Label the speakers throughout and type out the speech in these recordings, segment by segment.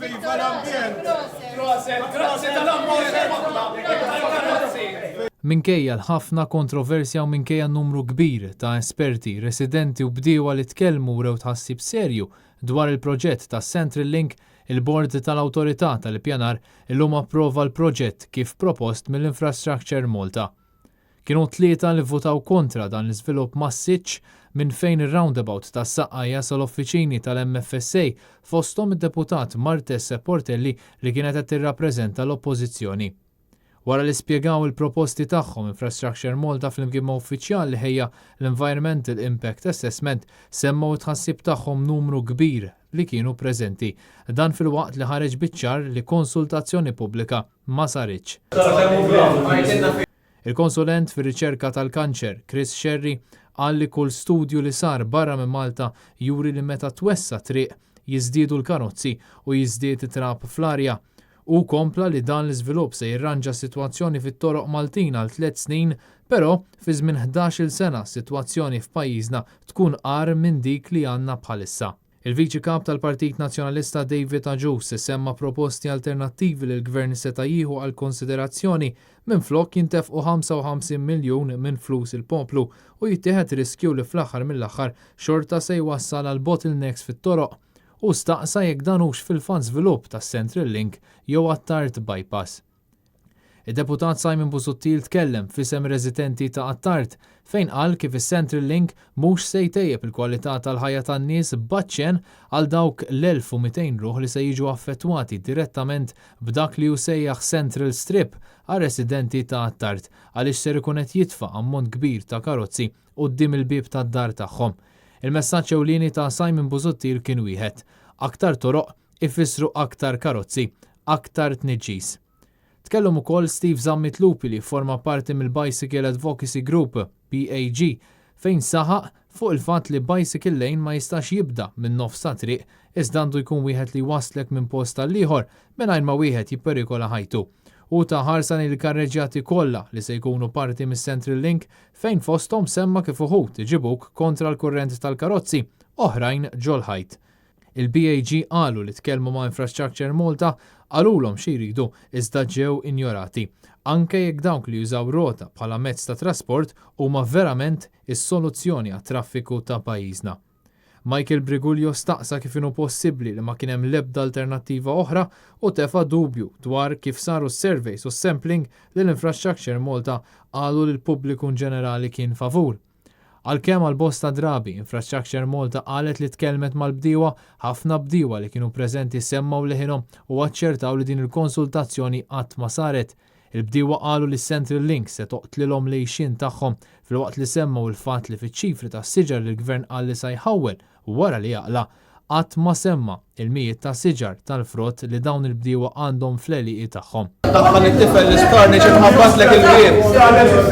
Speaker 1: Viva l-ambjent!
Speaker 2: Proset, grazzi tal-ammont tal-karozzi.
Speaker 3: Minkejja l-ħafna kontroversja u minkejja n-numru kbir ta' esperti, residenti u bdiewa li tkellmu u wrew tħassib serju dwar il-proġett tas-Central Link, il-Bord tal-Awtorità tal-Ippjanar illum approva l-proġett kif propost mill-Infrastructure Malta. Kienu tlieta li vvutaw kontra dan l-iżvilupp massiċċ minn fejn ir-roundabout tas-Saqqajja sal-uffiċini tal-MFSA fosthom id-Deputat Marthese Portelli li kienet qed tirrappreżenta l-Oppożizzjoni. Wara li spjegaw il-proposti tagħhom Infrastructure Malta flimkien ma' uffiċjal li ħejja l-Environmental Impact Assessment semmgħu t-tħassib tagħhom numru kbir li kienu preżenti. Dan filwaqt li ħareġ biċ-ċar li konsultazzjoni pubblika ma saritx. Il-konsulent fir-riċerka tal-kanċer, Chris Scerri, qal li kull studju li sar barra minn Malta juri li meta twessa' triq jiżdiedu l-karozzi u jiżdied it-trab fl-arja. Hu kompla li dan l-iżvilupp se jirranġa s-sitwazzjoni fit-toroq Maltin għal tliet snin, però fi żmien ħdax-il sena s-sitwazzjoni f'pajjiżna tkun agħar minn dik li għandna bħalissa. Il-Viċi Kap tal-Partit Nazzjonalista David Agius semma proposti alternattivi li l-Gvern seta' jieħu għal konsiderazzjoni minflok jintefqu 55 miljun minn flus il-poplu u jittieħed riskju li fl-aħħar mill-aħħar xorta se jwassal għal bottlenecks fit-toroq. Hu staqsa jekk dan hux fil-fatt żvilupp tas-Central Link jew Attard Bypass. Id-Deputat Simon Busuttil tkellem f'isem ir-residenti ta' Attard fejn qal kif is-Central Link mhux se jtejjeb il-kwalità tal-ħajja tan-nies b'aċċenn għal dawk l-1,200 ruħ li se jiġu affettwati direttament b'dak li hu sejjaħ Central Strip għar-residenti ta' Attard għaliex ser ikun qed jitfa' ammont kbir ta' karozzi quddiem il-bieb tad-dar tagħhom. Il-messaġġ ewlieni ta' Simon Busuttil kien wieħed, aktar toroq ifissru aktar karozzi, aktar tniġġis. Tkellem ukoll Steve Zammit Lupi li jifforma parti mill-Bicycle Advocacy Group, BAG, fejn saħaq fuq il-fatt li bicycle lane ma jistax jibda minn nofs ta' triq iżda għandu jkun wieħed li jwasslek minn post għall-ieħor mingħajr ma wieħed jipperikola ħajtu. Hu ta ħarsa lejn il-karreġġjati kollha li se jkunu parti mis-Central Link fejn fosthom semma kif uħud iġibuk kontra l-kurrent tal-karozzi, oħrajn ġol-ħajt. Il-BAG qalu li tkellmu ma' Infrastructure Malta, qalulhom xi jridu iżda ġew injorati. Anke jekk dawk li jużaw rota bħala mezz ta' trasport huma verament is-soluzzjoni għat-traffiku ta' pajjiżna. Michael Briguglio staqsa kif inhu possibbli li ma kien hemm l-ebda alternattiva oħra u tefa' dubju dwar kif saru s-surveys u s-sampling li l-Infrastructure Malta qalu li l-pubbliku inġenerali kien favur. Għalkemm għal bosta drabi Infrastructure Malta qalet li tkellmet mal-bdiewa, ħafna bdiewa li kienu preżenti semmgħu leħinhom u aċċertaw li din il-konsultazzjoni qatt ma saret. Il-bdiewa qalu li s-Central Link se toqtlilhom l-għixien tagħhom filwaqt li semmgħu l-fatt li fiċ-ċifri tas-siġar li l-Gvern qal li sa jħawwel wara li jaqla' qatt ma semma l-mijiet ta' siġar tal-frott li dawn il-bdiewa għandhom fl-għelieqi tagħhom.
Speaker 2: Daħħal it-tifel l-isptar niġi nħabbatlek il-bieb.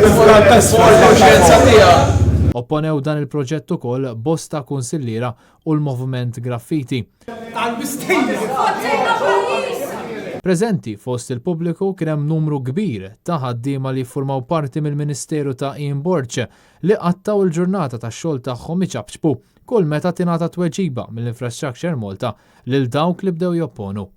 Speaker 2: Il-kuxjenza tiegħek.
Speaker 3: Opponew dan il-proġett ukoll bosta kunsilliera u l-Moviment Graffiti. Preżenti fost il-pubbliku kien hemm numru kbir ta' ħaddiema li jiffurmaw parti mill-Ministeru ta' Ian Borg li qattgħu l-ġurnata tax-xogħol tagħhom iċapċpu kull meta tingħata tweġiba mill-Infrastructure Malta lil dawk li bdew jopponu.